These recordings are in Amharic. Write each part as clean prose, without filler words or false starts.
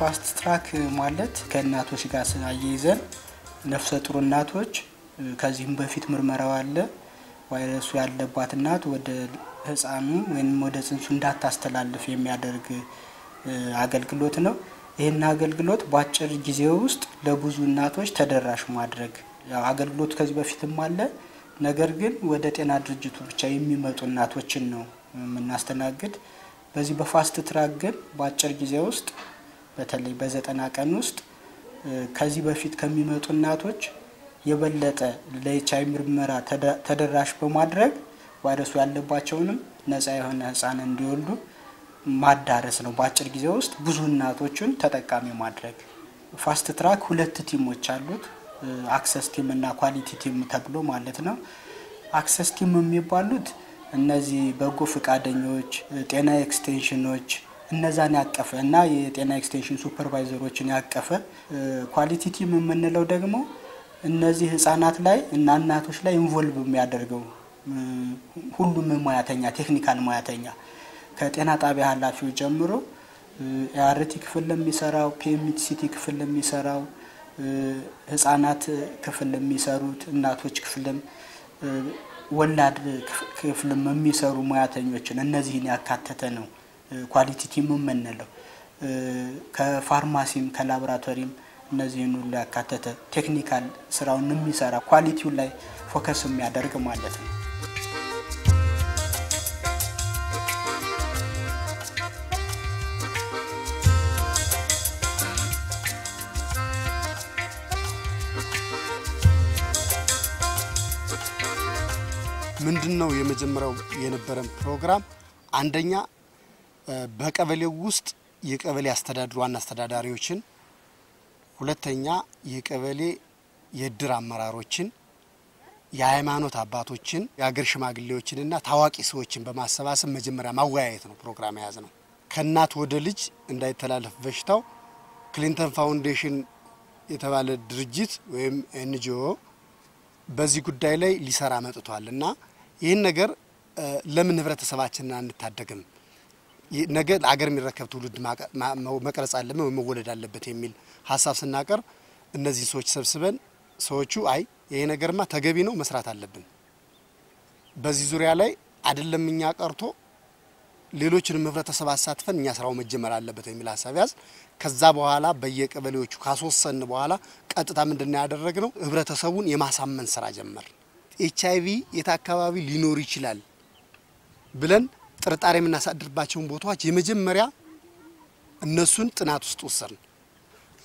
Fast Track ማለት ከእናቶች ጋር አያይዘን ነፍሰ ጡር እናቶች ከዚህም በፊት ምርመራው አለ፣ ቫይረሱ ያለባት እናት ወደ ህፃኑ ወይም ወደ ጽንሱ እንዳታስተላልፍ የሚያደርግ አገልግሎት ነው። ይህን አገልግሎት በአጭር ጊዜ ውስጥ ለብዙ እናቶች ተደራሽ ማድረግ። ያው አገልግሎቱ ከዚህ በፊትም አለ፣ ነገር ግን ወደ ጤና ድርጅቱ ብቻ የሚመጡ እናቶችን ነው የምናስተናግድ። በዚህ በ Fast Track ግን በአጭር ጊዜ ውስጥ፣ በተለይ በ90 ቀን ውስጥ ከዚህ በፊት ከሚመጡ እናቶች የበለጠ ለኤች አይ ቪ ምርመራ ተደራሽ በማድረግ ቫይረሱ ያለባቸውንም ነጻ የሆነ ህፃን እንዲወልዱ ማዳረስ ነው። በአጭር ጊዜ ውስጥ ብዙ እናቶችን ተጠቃሚ ማድረግ። Fast Track ሁለት team ኦች አሉት። Access team እና quality team ተብሎ ማለት ነው። Access team የሚባሉት እነዚህ በጎ ፈቃደኞች፣ ጤና extension ኦች እነዛን ያቀፈ እና የጤና extension supervisor ኦችን ያቀፈ፣ quality team የምንለው ደግሞ እነዚህ ህጻናት ላይ እና እናቶች ላይ involve የሚያደርገው ሁሉም ሙያተኛ፣ technical ሙያተኛ ከጤና ጣቢያ ኃላፊው ጀምሮ ART ክፍል ለሚሰራው፣ PMTCT ክፍል ለሚሰራው፣ ህጻናት ክፍል ለሚሰሩት፣ እናቶች ክፍልም ወላድ ክፍልም የሚሰሩ ሙያተኞችን እነዚህን ያካተተ ነው quality team የምንለው። ከፋርማሲም ከላቦራቶሪም እነዚህን ሁሉ ያካተተ technical ስራውን የሚሰራ፣ quality ው ላይ focus የሚያደርግ ማለት ነው። ምንድን ነው የመጀመሪያው የነበረን ፕሮግራም? አንደኛ በቀበሌው ውስጥ የቀበሌ አስተዳደር ዋና አስተዳዳሪዎችን፣ ሁለተኛ የቀበሌ የእድር አመራሮችን፣ የሃይማኖት አባቶችን፣ የሀገር ሽማግሌዎችንና ታዋቂ ሰዎችን በማሰባሰብ መጀመሪያ ማወያየት ነው ፕሮግራም የያዝ ነው። ከእናት ወደ ልጅ እንዳይተላለፍ በሽታው ክሊንተን ፋውንዴሽን የተባለ ድርጅት ወይም NGO በዚህ ጉዳይ ላይ ሊሰራ መጥቷል እና ይህን ነገር ለምን ህብረተሰባችንን አንታደግም? ነገ አገር የሚረከብ ትውልድ መቅረጽ አለበት፣ መወለድ አለበት የሚል ሀሳብ ስናቀርብ እነዚህ ሰዎች ሰብስበን ሰዎቹ አይ ይሄ ነገርማ ተገቢ ነው፣ መስራት አለብን፣ በዚህ ዙሪያ ላይ አይደለም እኛ ቀርቶ ሌሎችንም ህብረተሰብ አሳትፈን እኛ ስራው መጀመር አለበት የሚል ሀሳብ ያዝ። ከዛ በኋላ በየቀበሌዎቹ ካስወሰን በኋላ ቀጥታ ምንድነው ያደረግነው? ህብረተሰቡን የማሳመን ስራ ጀመር። ኤች አይቪ የት አካባቢ ሊኖር ይችላል ብለን ጥርጣሬ የምናሳድርባቸውን ቦታዎች የመጀመሪያ እነሱን ጥናት ውስጥ ወሰድን።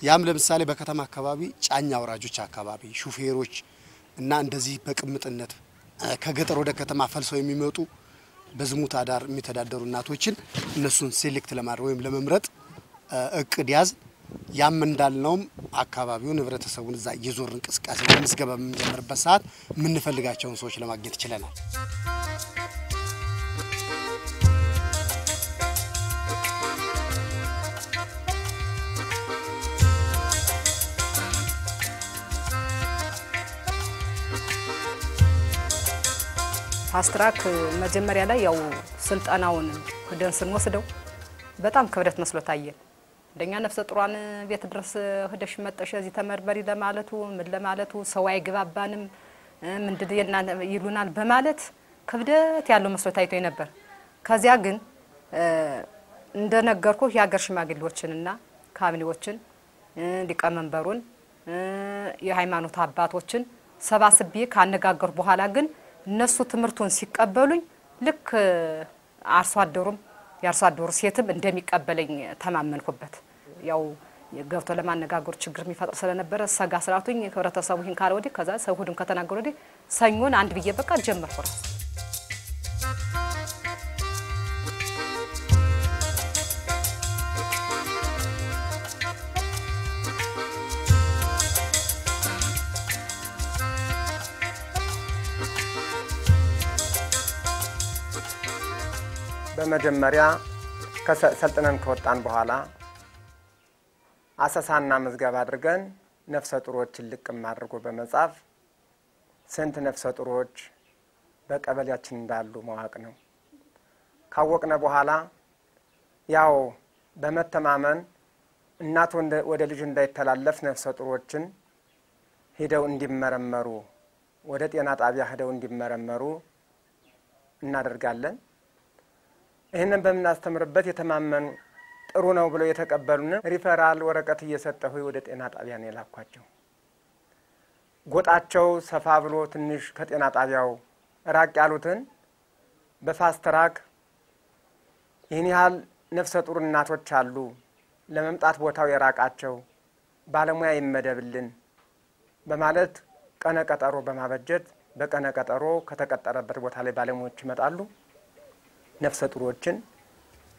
ያም ለምሳሌ በከተማ አካባቢ ጫኝ አውራጆች አካባቢ ሹፌሮች እና እንደዚህ በቅምጥነት ከገጠር ወደ ከተማ ፈልሰው የሚመጡ በዝሙት አዳር የሚተዳደሩ እናቶችን እነሱን select ለማድረግ ወይም ለመምረጥ እቅድ ያዝ። ያም እንዳልነውም አካባቢውን ህብረተሰቡን እዛ እየዞርን እንቅስቃሴ ምዝገባ በምንጀምርበት ሰዓት የምንፈልጋቸውን ሰዎች ለማግኘት ችለናል። Fast Track መጀመሪያ ላይ ያው ስልጠናውን ሂደን ስንወስደው በጣም ክብደት መስሎ ታየን። እንደኛ ነፍሰ ጡሯን ቤት ድረስ ሂደሽ መጠሽ እዚህ ተመርመሪ ለማለቱ ምን ለማለቱ ሰው አይግባባንም፣ ምንድን ይሉናል በማለት ክብደት ያለው መስሎ ታይቶኝ ነበር። ከዚያ ግን እንደነገርኩህ የሀገር ሽማግሌዎችንና ካቢኔዎችን፣ ሊቀመንበሩን፣ የሃይማኖት አባቶችን ሰባስቤ ካነጋገሩ በኋላ ግን እነሱ ትምህርቱን ሲቀበሉኝ ልክ አርሶ አደሩም የአርሶ አደሩ ሴትም እንደሚቀበለኝ ተማመንኩበት። ያው ገብቶ ለማነጋገሩ ችግር የሚፈጥር ስለነበረ ሰጋ ስላቱኝ ህብረተሰቡ ይህን ካለ ወዲህ ከዛ ሰው እሑድም ከተናገሩ ወዲህ ሰኞን አንድ ብዬ በቃ ጀመርኩ ራስ። በመጀመሪያ ሰልጥነን ከወጣን በኋላ አሰሳና ምዝገባ አድርገን ነፍሰ ጡሮችን ልቅም አድርጎ በመጻፍ ስንት ነፍሰ ጡሮች በቀበሌያችን እንዳሉ ማወቅ ነው። ካወቅነ በኋላ ያው በመተማመን እናት ወደ ልጅ እንዳይተላለፍ ነፍሰ ጡሮችን ሄደው እንዲመረመሩ ወደ ጤና ጣቢያ ሄደው እንዲመረመሩ እናደርጋለን። ይህንን በምናስተምርበት የተማመኑ ጥሩ ነው ብለው የተቀበሉን ሪፈራል ወረቀት እየሰጠሁ ወደ ጤና ጣቢያ ነው የላኳቸው። ጎጣቸው ሰፋ ብሎ ትንሽ ከጤና ጣቢያው ራቅ ያሉትን በ fast track ይህን ያህል ነፍሰ ጡር እናቶች አሉ፣ ለመምጣት ቦታው የራቃቸው ባለሙያ ይመደብልን በማለት ቀነ ቀጠሮ በማበጀት በቀነ ቀጠሮ ከተቀጠረበት ቦታ ላይ ባለሙያዎች ይመጣሉ። ነፍሰ ጡሮችን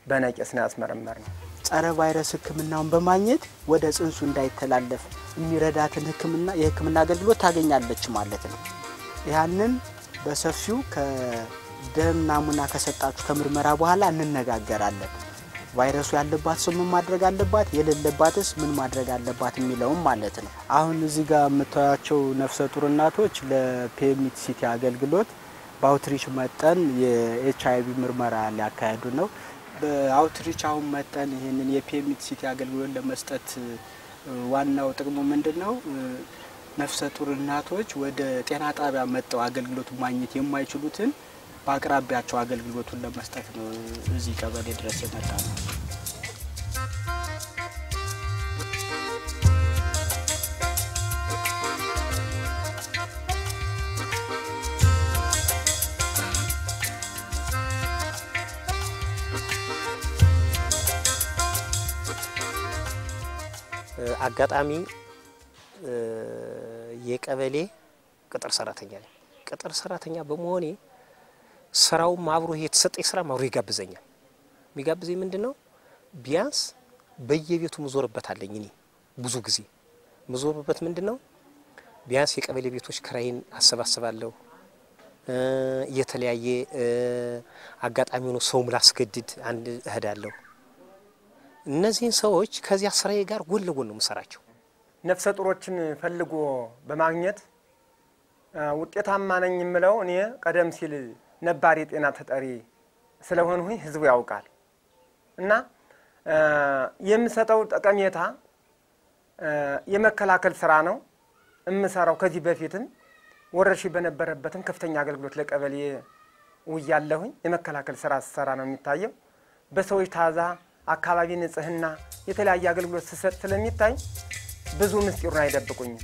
በነቂስ ነው ያስመረመርነው። ጸረ ቫይረስ ሕክምናውን በማግኘት ወደ ጽንሱ እንዳይተላለፍ የሚረዳትን ሕክምና የሕክምና አገልግሎት ታገኛለች ማለት ነው። ያንን በሰፊው ከደም ናሙና ከሰጣችሁ ከምርመራ በኋላ እንነጋገራለን። ቫይረሱ ያለባት ሰው ምን ማድረግ አለባት፣ የሌለባትስ ምን ማድረግ አለባት የሚለውም ማለት ነው። አሁን እዚህ ጋር የምታያቸው ነፍሰ ጡር እናቶች ለ PMTCT አገልግሎት በ outreach መጠን የኤች አይቪ ምርመራ ሊያካሄዱ ነው። በ outreach አሁን መጠን ይህንን የ PMTCT አገልግሎት ለመስጠት ዋናው ጥቅሙ ምንድን ነው? ነፍሰ ጡር እናቶች ወደ ጤና ጣቢያ መጥተው አገልግሎቱን ማግኘት የማይችሉትን በአቅራቢያቸው አገልግሎቱን ለመስጠት ነው እዚህ ቀበሌ ድረስ የመጣ ነው። አጋጣሚ የቀበሌ ቅጥር ሰራተኛ ነኝ። ቅጥር ሰራተኛ በመሆኔ ስራውም አብሮ የተሰጠኝ ስራ አብሮ ይጋብዘኛል። የሚጋብዘኝ ምንድነው? ቢያንስ በየቤቱ ምዞርበት አለኝ። እኔ ብዙ ጊዜ ምዞርበት ምንድነው? ቢያንስ የቀበሌ ቤቶች ክራይን አሰባስባለሁ። የተለያየ አጋጣሚ ሆኖ ሰውም ላስገድድ አንድ እሄዳለሁ። እነዚህን ሰዎች ከዚያ ስራዬ ጋር ጎን ለጎን ነው የምሰራቸው። ነፍሰ ጡሮችን ፈልጎ በማግኘት ውጤታማ ነኝ የምለው እኔ ቀደም ሲል ነባር የጤና ተጠሪ ስለሆንሁኝ ህዝቡ ያውቃል እና የምሰጠው ጠቀሜታ የመከላከል ስራ ነው የምሰራው። ከዚህ በፊትም ወረርሽኝ በነበረበትም ከፍተኛ አገልግሎት ለቀበሌ ውያለሁኝ። የመከላከል ስራ ስሰራ ነው የሚታየው። በሰዎች ታዛ አካባቢ ንጽህና የተለያየ አገልግሎት ስሰጥ ስለሚታይ ብዙ ምስጢሩን አይደብቁኝም።